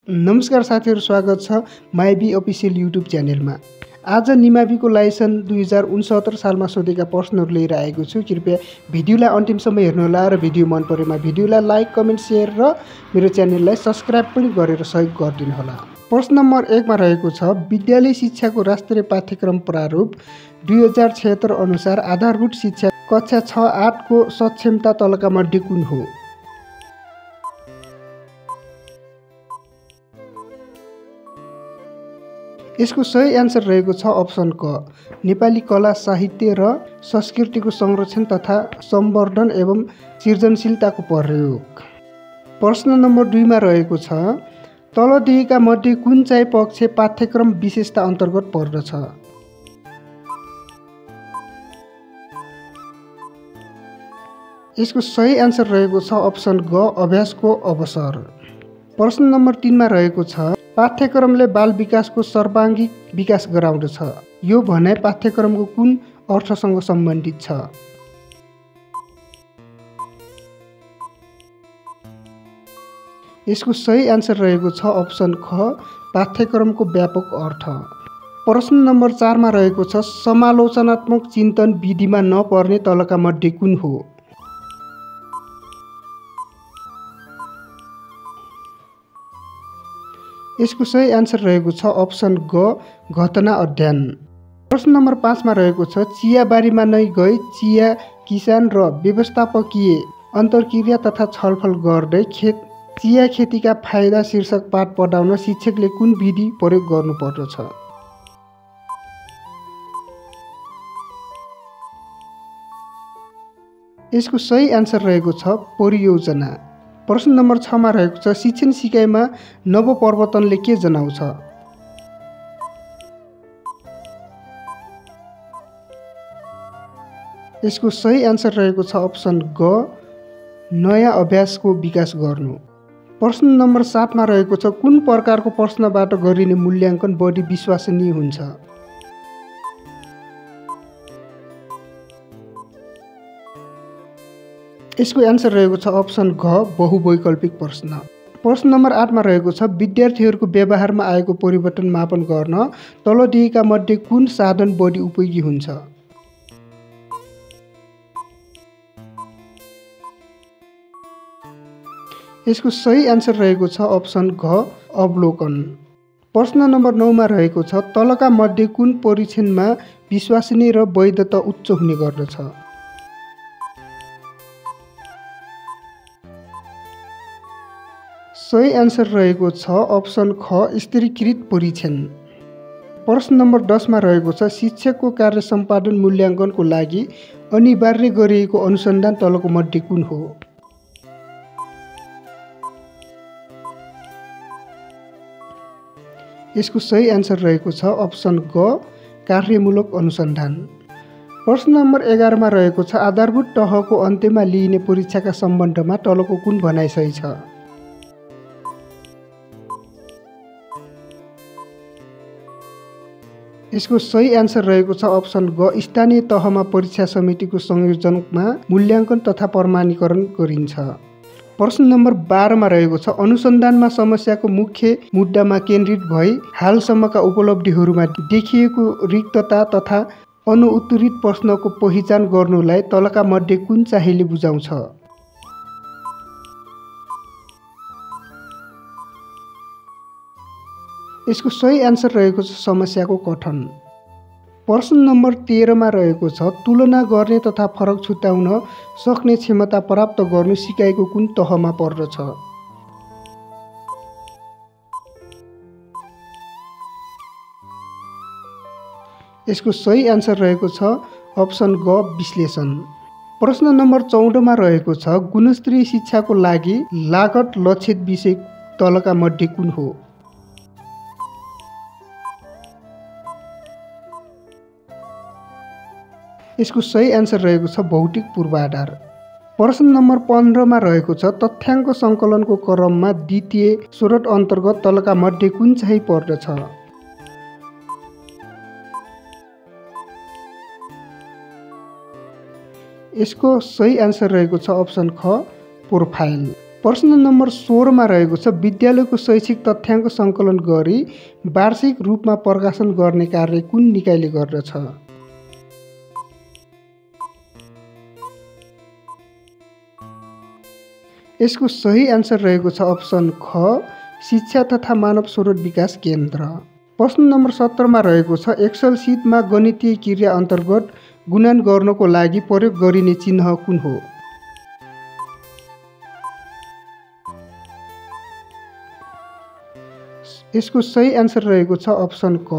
नमस्कार साथीहरु, स्वागत छ माइबी अफिसियल युट्युब च्यानलमा। आज निमाविको लाइसन 2069 सालमा सोधेका प्रश्नहरू लिएर आएको छु। कृपया भिडियोलाई अन्तिमसम्म हेर्नुहोला र भिडियो मन परेमा भिडियोलाई लाइक, कमेन्ट, शेयर र मेरो च्यानललाई सब्स्क्राइब पनि गरेर सहयोग गरिदिनुहोला। प्रश्न नम्बर 1 मा रहेको छ, विद्यालय शिक्षाको राष्ट्रिय पाठ्यक्रम प्रारूप 2076 अनुसार आधारभूत शिक्षा कक्षा 6-8 को सक्षमता तलका मध्ये कुन हो? यसको सही आन्सर रहेको छ अप्सन क, नेपाली कला साहित्य र संस्कृतिको संरक्षण तथा सम्वर्धन एवं सृजनशीलताको प्रयोग। प्रश्न नम्बर 2 मा रहेको छ, तल दिएका मध्ये कुन चाहिँ पक्ष पाठ्यक्रम विशेषता अन्तर्गत पर्दछ? यसको सही आन्सर रहेको छ अप्सन ग, अभ्यासको अवसर। प्रश्न नम्बर 3 मा रहेको छ, पाठ्यक्रमले बाल विकासको सर्वाङ्गिक विकास गराउँदछ। यो भनाइ पाठ्यक्रमको कुन अर्थसँग सम्बन्धित छ? यसको सही आन्सर रहेको छ अप्सन ख, पाठ्यक्रमको व्यापक अर्थ। प्रश्न नम्बर 4 मा रहेको छ, समालोचनात्मक चिन्तन विधिमा नपर्ने तलका मध्ये कुन हो? यसको सही आन्सर रहेको छ अप्सन ग, घटना अध्ययन। प्रश्न नम्बर 5 मा रहेको छ, चियाबारीमा नै गई चिया किसान र व्यवस्थापकीय अन्तर्क्रिया तथा छलफल गर्दै चिया खेतीका फाइदा शीर्षक पाठ पढाउन शिक्षकले कुन विधि प्रयोग गर्नुपर्दछ? यसको सही आन्सर रहेको छ परियोजना। प्रश्न नम्बर 6 मा रहेको छ, शिक्षण सिकाइमा नवप्रवर्तनले के जनाउँछ? यसको सही आन्सर रहेको छ अप्सन ग, नयाँ अभ्यासको विकास गर्नु। प्रश्न नम्बर 7 मा रहेको छ, कुन प्रकारको प्रश्नबाट गरिने मूल्याङ्कन बढी विश्वसनीय हुन्छ? यसको आन्सर रहेको छ अप्सन घ, बहुवैकल्पिक प्रश्न। प्रश्न नम्बर 8 मा रहेको छ, विद्यार्थीहरूको व्यवहारमा आएको परिवर्तन मापन गर्न तल दिएका मध्ये कुन साधन बढी उपयोगी हुन्छ? यसको सही आन्सर रहेको छ अप्सन घ, अवलोकन। प्रश्न नम्बर 9 मा रहेको छ, तलका मध्ये कुन परीक्षणमा विश्वसनीय र वैधता उच्च हुने गर्दछ? सही आन्सर रहेको छ अप्सन ख, स्तरीकृत परीक्षण। प्रश्न नम्बर 10 मा रहेको छ, शिक्षकको कार्य सम्पादन मूल्याङ्कनको लागि अनिवार्य गरिएको अनुसन्धान तलको मध्ये कुन हो? यसको सही आन्सर रहेको छ अप्सन ग, कार्यमूलक अनुसन्धान। प्रश्न नम्बर 11 मा रहेको छ, आधारभूत तहको अन्त्यमा लिइने परीक्षाका सम्बन्धमा तलको कुन भनाइ सही छ? यसको सही आन्सर रहेको छ अप्सन ग, स्थानीय तहमा परीक्षा समितिको संयोजनमा मूल्याङ्कन तथा प्रमाणीकरण गरिन्छ। प्रश्न नम्बर 12 मा रहेको छ, अनुसन्धानमा समस्याको मुख्य मुद्दामा केन्द्रित भई हालसम्मका उपलब्धिहरूमा देखिएको रिक्तता तथा अनुत्तरित प्रश्नको पहिचान गर्नुलाई तलका मध्ये कुन चाहिँले बुझाउँछ? यसको सही आन्सर रहेको छ समस्याको कथन। प्रश्न नम्बर 13 मा रहेको छ, तुलना गर्ने तथा फरक छुट्याउन सक्ने क्षमता प्राप्त गर्नु सिकाइको कुन तहमा पर्दछ? यसको सही आन्सर रहेको छ अप्सन ग, विश्लेषण। प्रश्न नम्बर 14 मा रहेको छ, गुणस्तरीय शिक्षाको लागि लागत लक्षित विषय तलका मध्ये कुन हो? यसको सही आन्सर रहेको छ भौतिक पूर्वाधार। प्रश्न नम्बर 15 मा रहेको छ, तथ्याङ्क सङ्कलनको क्रममा द्वितीय स्रोत अन्तर्गत तलका मध्ये कुन चाहिँ पर्दछ? यसको सही आन्सर रहेको छ अप्सन ख, प्रोफाइल। प्रश्न नम्बर 16 मा रहेको छ विद्यालयको शैक्षिक तथ्याङ्क सङ्कलन गरी वार्षिक रूपमा प्रकाशन गर्ने कार्य कुन निकायले गर्दछ? यसको सही आन्सर रहेको छ अप्सन ख शिक्षा तथा मानव स्रोत विकास केन्द्र। प्रश्न नम्बर 17 मा रहेको छ एक्सेल सिटमा गणितीय क्रिया अन्तर्गत गुणन गर्नको लागि प्रयोग गरिने चिन्ह कुन हो? यसको सही आन्सर रहेको छ अप्सन क।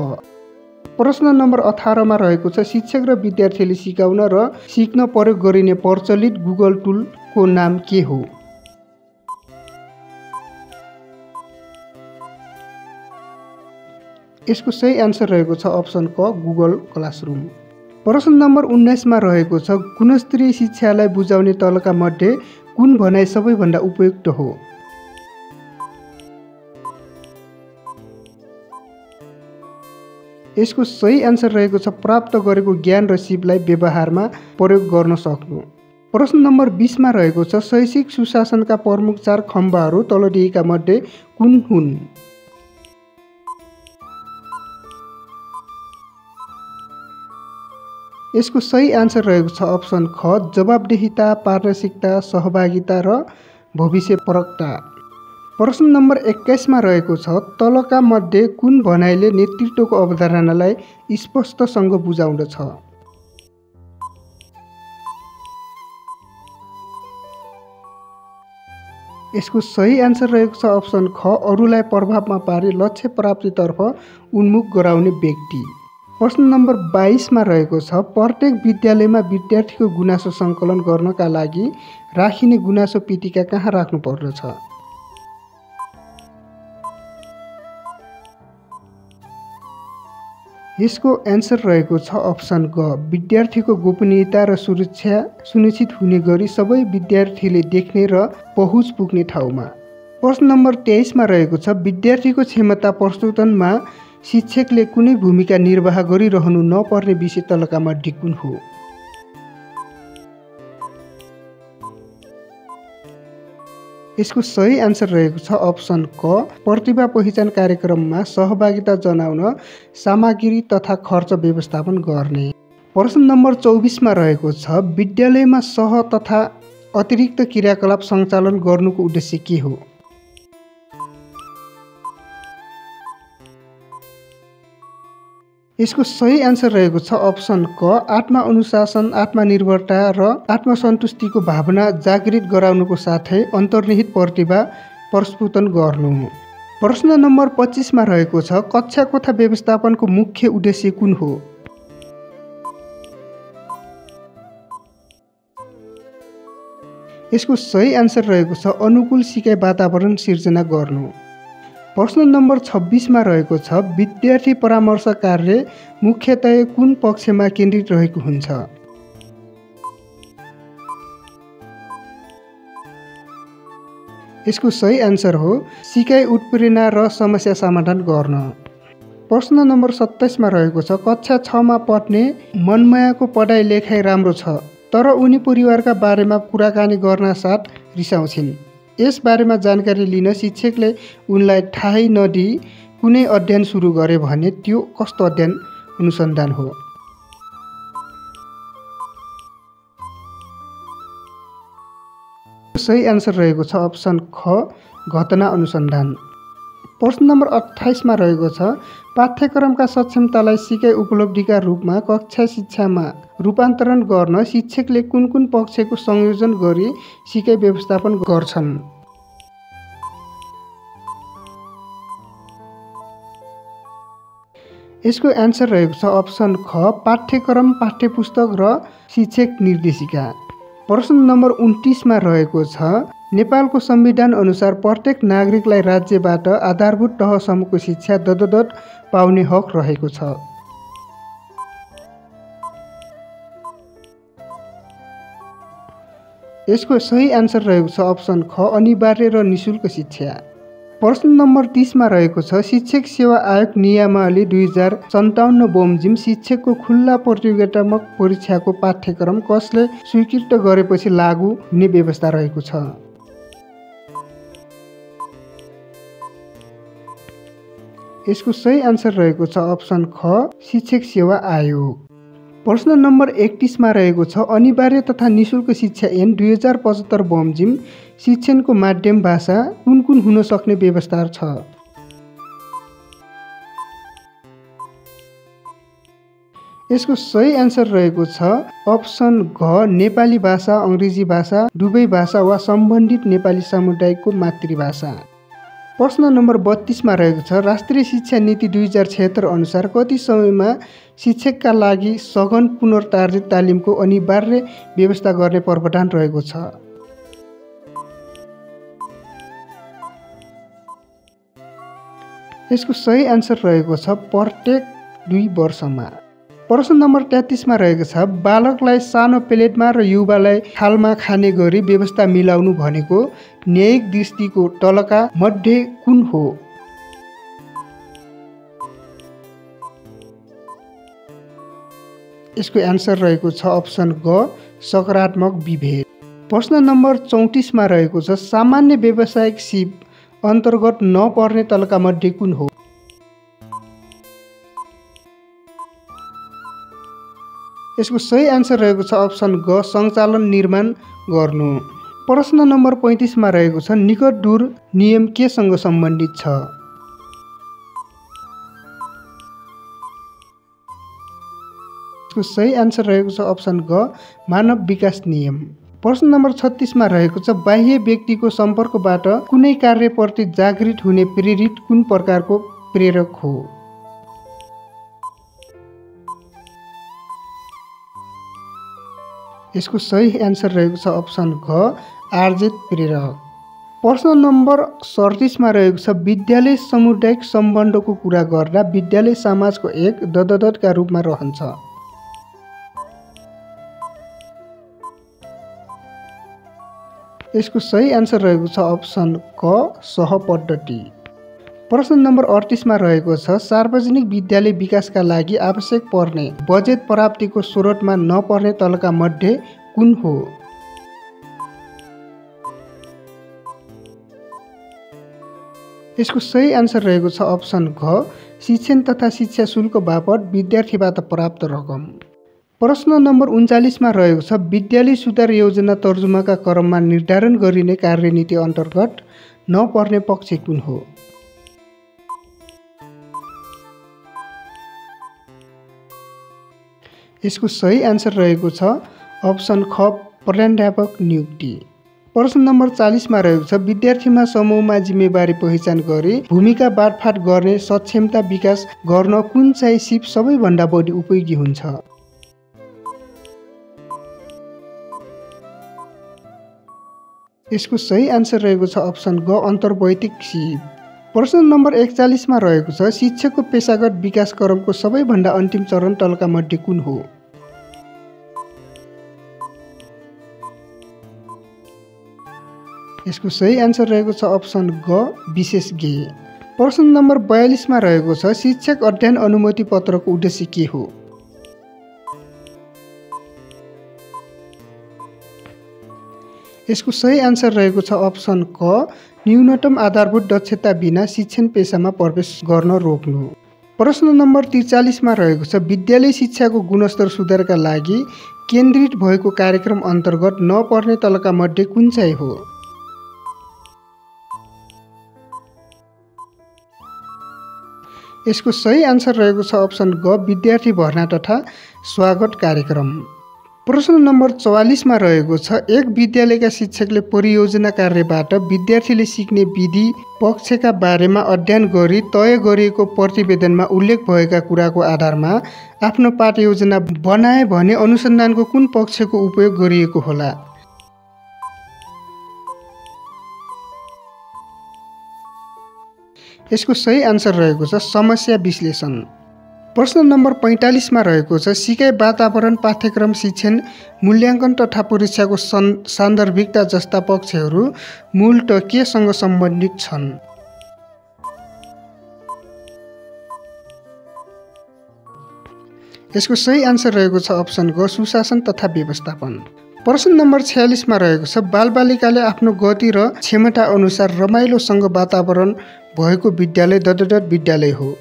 प्रश्न नम्बर 18 मा रहेको छ शिक्षक र विद्यार्थीले सिकाउन र सिक्न प्रयोग गरिने प्रचलित गुगल टुलको नाम के हो? यसको सही आन्सर रहेको छ अप्सन क गुगल क्लासरुम। प्रश्न नम्बर 19 मा रहेको छ गुणस्तरीय शिक्षालाई बुझाउने तलका मध्ये कुन भनाइ सबैभन्दा उपयुक्त हो? यसको सही आन्सर रहेको छ प्राप्त गरेको ज्ञान र सिपलाई व्यवहारमा प्रयोग गर्न सक्नु। प्रश्न नम्बर 20 मा रहेको छ शैक्षिक सुशासनका प्रमुख 4 खम्बाहरू तलदिएका मध्ये कुन हुन्? यसको सही आन्सर रहेको छ अप्सन ख जवाबदेहिता, पारदर्शिता, सहभागिता र भविष्यपरकता। प्रश्न नम्बर 21 मा रहेको छ तलका मध्ये कुन भनाइले नेतृत्वको अवधारणालाई स्पष्टसँग बुझाउँदछ? यसको सही आन्सर रहेको छ अप्सन ख अरूलाई प्रभावमा पारी लक्ष्य प्राप्तितर्फ उन्मुख गराउने व्यक्ति। प्रश्न नम्बर 22 मा रहेको छ प्रत्येक विद्यालयमा विद्यार्थीको गुनासो सङ्कलन गर्नका लागि राखिने गुनासो पेटिका कहाँ राख्नु पर्दछ? यसको एन्सर रहेको छ अप्सन ग विद्यार्थीको गोपनीयता र सुरक्षा सुनिश्चित हुने गरी सबै विद्यार्थीले देख्ने र पहुँच पुग्ने ठाउँमा। प्रश्न नम्बर 23 मा रहेको छ विद्यार्थीको क्षमता प्रस्तुतनमा शिक्षकले कुनै भूमिका निर्वाह गरिरहनु नपर्ने विषय तलका मध्ये कुन हो? यसको सही आन्सर रहेको छ अप्सन क प्रतिभा पहिचान कार्यक्रममा सहभागिता जनाउन सामग्री तथा खर्च व्यवस्थापन गर्ने। प्रश्न नम्बर 24 मा रहेको छ विद्यालयमा सह तथा अतिरिक्त क्रियाकलाप सञ्चालन गर्नुको उद्देश्य के हो? यसको सही आन्सर रहेको छ अप्सन क आत्मा अनुशासन, आत्मनिर्भरता र आत्मसन्तुष्टिको भावना जागृत गराउनुको साथै अन्तर्निहित प्रतिभा प्रस्फुटन गर्नु। प्रश्न नम्बर 25 मा रहेको छ कक्षा कोठा व्यवस्थापनको मुख्य उद्देश्य कुन हो? यसको सही आन्सर रहेको छ अनुकूल सिकाइ वातावरण सिर्जना गर्नु। प्रश्न नम्बर 26 मा रहेको छ विद्यार्थी परामर्श कार्य मुख्यतया कुन पक्षमा केन्द्रित रहेको हुन्छ? यसको सही आन्सर हो सिकाइ उत्प्रेरणा र समस्या समाधान गर्न। प्रश्न नम्बर 27 मा रहेको छ कक्षा 6 मा पढ्ने मनमायाको पढाइ लेखाइ राम्रो छ तर उनी परिवारका बारेमा कुराकानी गर्न साथ रिसाउँछिन्। यस बारेमा जानकारी लिन शिक्षकले उनलाई थाहै नदिई कुनै अध्ययन सुरु गरे भने त्यो कस्तो अध्ययन अनुसन्धान हो? सही आन्सर रहेको छ अप्सन ख घटना अनुसन्धान। प्रश्न नम्बर 28 मा रहेको छ पाठ्यक्रमका सक्षमतालाई सिकाइ उपलब्धिका रूपमा कक्षा शिक्षामा रूपान्तरण गर्न शिक्षकले कुन कुन पक्षको संयोजन गरी सिकाइ व्यवस्थापन गर्छन्? यसको एन्सर रहेको छ अप्सन ख पाठ्यक्रम, पाठ्यपुस्तक र शिक्षक निर्देशिका। प्रश्न नम्बर 29 मा रहेको छ नेपालको संविधान अनुसार प्रत्येक नागरिकलाई राज्यबाट आधारभूत तहसम्मको शिक्षा दत्तक पाउने हक रहेको छ। यसको सही आन्सर रहेको छ अप्सन ख अनिवार्य र निशुल्क शिक्षा। प्रश्न नम्बर 30 मा रहेको छ शिक्षक सेवा आयोग नियमावली 2057 बमोजिम शिक्षकको खुल्ला प्रतियोगितात्मक परीक्षाको पाठ्यक्रम कसले स्वीकृत गरेपछि लागू हुने व्यवस्था रहेको छ? यसको सही आन्सर रहेको छ अप्सन ख शिक्षक सेवा आयोग। प्रश्न नम्बर 31 मा रहेको छ अनिवार्य तथा निशुल्क शिक्षा ऐन 2075 बमोजिम शिक्षणको माध्यम भाषा कुन कुन हुन सक्ने व्यवस्था छ? यसको सही आन्सर रहेको छ अप्सन घ नेपाली भाषा, अङ्ग्रेजी भाषा, दुवै भाषा वा सम्बन्धित नेपाली समुदायको मातृभाषा। प्रश्न नम्बर 32 मा रहेको छ राष्ट्रिय शिक्षा नीति 2076 अनुसार कति समयमा शिक्षकका लागि सघन पुनर्तार्जित तालिमको अनिवार्य व्यवस्था गर्ने प्रावधान रहेको छ? यसको सही आन्सर रहेको छ प्रत्येक 2 वर्षमा। प्रश्न नम्बर 33 मा रहेको छ बालकलाई सानो प्लेटमा र युवालाई थालमा खाने गरी व्यवस्था मिलाउनु भनेको न्यायिक दृष्टिको तलका मध्ये कुन हो? यसको आन्सर रहेको छ अप्सन ग सकारात्मक विभेद। प्रश्न नम्बर 34 मा रहेको छ सामान्य व्यावसायिक सिप अन्तर्गत नपर्ने तलका मध्ये कुन हो? यसको सही आन्सर रहेको छ अप्सन ग सञ्चालन निर्माण गर्नु। प्रश्न नम्बर 35 मा रहेको छ निकट दूर नियम केसँग सम्बन्धित छ? यसको सही आन्सर रहेको छ अप्सन ग मानव विकास नियम। प्रश्न नम्बर 36 मा रहेको छ बाह्य व्यक्तिको सम्पर्कबाट कुनै कार्यप्रति जागृत हुने प्रेरित कुन प्रकारको प्रेरक हो? यसको सही आन्सर रहेको छ अप्सन घ आर्जित प्रेरक। प्रश्न नम्बर 37 मा रहेको छ विद्यालय सामुदायिक सम्बन्धको कुरा गर्दा विद्यालय समाजको एक दददका रूपमा रहन्छ। यसको सही आन्सर रहेको छ अप्सन क सहपद्धति। प्रश्न नम्बर 38 मा रहेको छ सार्वजनिक विद्यालय विकासका लागि आवश्यक पर्ने बजेट प्राप्तिको स्रोतमा नपर्ने तलका मध्ये कुन हो? यसको सही आन्सर रहेको छ अप्सन घ शिक्षण तथा शिक्षा शुल्क बापत विद्यार्थीबाट प्राप्त रकम। प्रश्न नम्बर 39 मा रहेको छ विद्यालय सुधार योजना तर्जुमाका क्रममा निर्धारण गरिने कार्यनीति अन्तर्गत नपर्ने पक्ष कुन हो? यसको सही आन्सर रहेको छ अप्सन ख प्राध्यापक नियुक्ति। प्रश्न नम्बर 40 मा रहेको छ विद्यार्थीमा समूहमा जिम्मेवारी पहिचान गरी भूमिका बाँडफाँड गर्ने सक्षमता विकास गर्न कुन चाहिँ सिप सबैभन्दा बढी उपयोगी हुन्छ? यसको सही आन्सर रहेको छ अप्सन ग अन्तर्वैदिक सिप। प्रश्न नम्बर 41 मा रहेको छ शिक्षकको पेशागत विकास क्रमको सबैभन्दा अन्तिम चरण तलका मध्ये कुन हो? यसको सही आन्सर रहेको छ अप्सन ग विशेषज्ञ। प्रश्न नम्बर 42 मा रहेको छ शिक्षक अध्ययन अनुमति पत्रको उद्देश्य के हो? यसको सही आन्सर रहेको छ अप्सन क न्यूनतम आधारभूत दक्षता बिना शिक्षण पेशामा प्रवेश गर्न रोक्नु। प्रश्न नम्बर 43 मा रहेको छ विद्यालय शिक्षाको गुणस्तर सुधारका लागि केन्द्रित भएको कार्यक्रम अन्तर्गत नपर्ने तलका मध्ये कुन चाहिँ हो? यसको सही आन्सर रहेको छ अप्सन ग विद्यार्थी भर्ना तथा स्वागत कार्यक्रम। प्रश्न नम्बर 44 मा रहेको छ एक विद्यालयका शिक्षकले परियोजना कार्यबाट विद्यार्थीले सिक्ने विधि पक्षका बारेमा अध्ययन गरी तय गरिएको प्रतिवेदनमा उल्लेख भएका कुराको आधारमा आफ्नो पाठ्ययोजना बनाए भने अनुसन्धानको कुन पक्षको उपयोग गरिएको होला? यसको सही आन्सर रहेको छ समस्या विश्लेषण। प्रश्न नम्बर 45 मा रहेको छ सिकाइ वातावरण पाठ्यक्रम शिक्षण मूल्याङ्कन तथा परीक्षाको सान्दर्भिकता जस्ता पक्षहरू मूलतः केसँग सम्बन्धित छन्? यसको सही आन्सर रहेको छ अप्सन ग सुशासन तथा व्यवस्थापन। प्रश्न नम्बर 46 मा रहेको छ बालबालिकाले आफ्नो गति र क्षमता अनुसार रमाइलोसँग वातावरण भएको विद्यालय डट विद्यालय हो।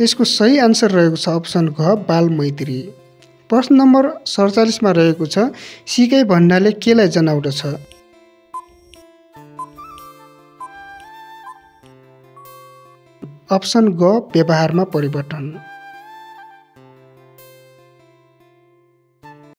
यसको सही आन्सर रहेको छ अप्सन घ बाल मैत्री। प्रश्न नम्बर 47 मा रहेको छ सिकाइ भन्नाले केलाई जनाउँदछ? अप्सन ग व्यवहारमा परिवर्तन।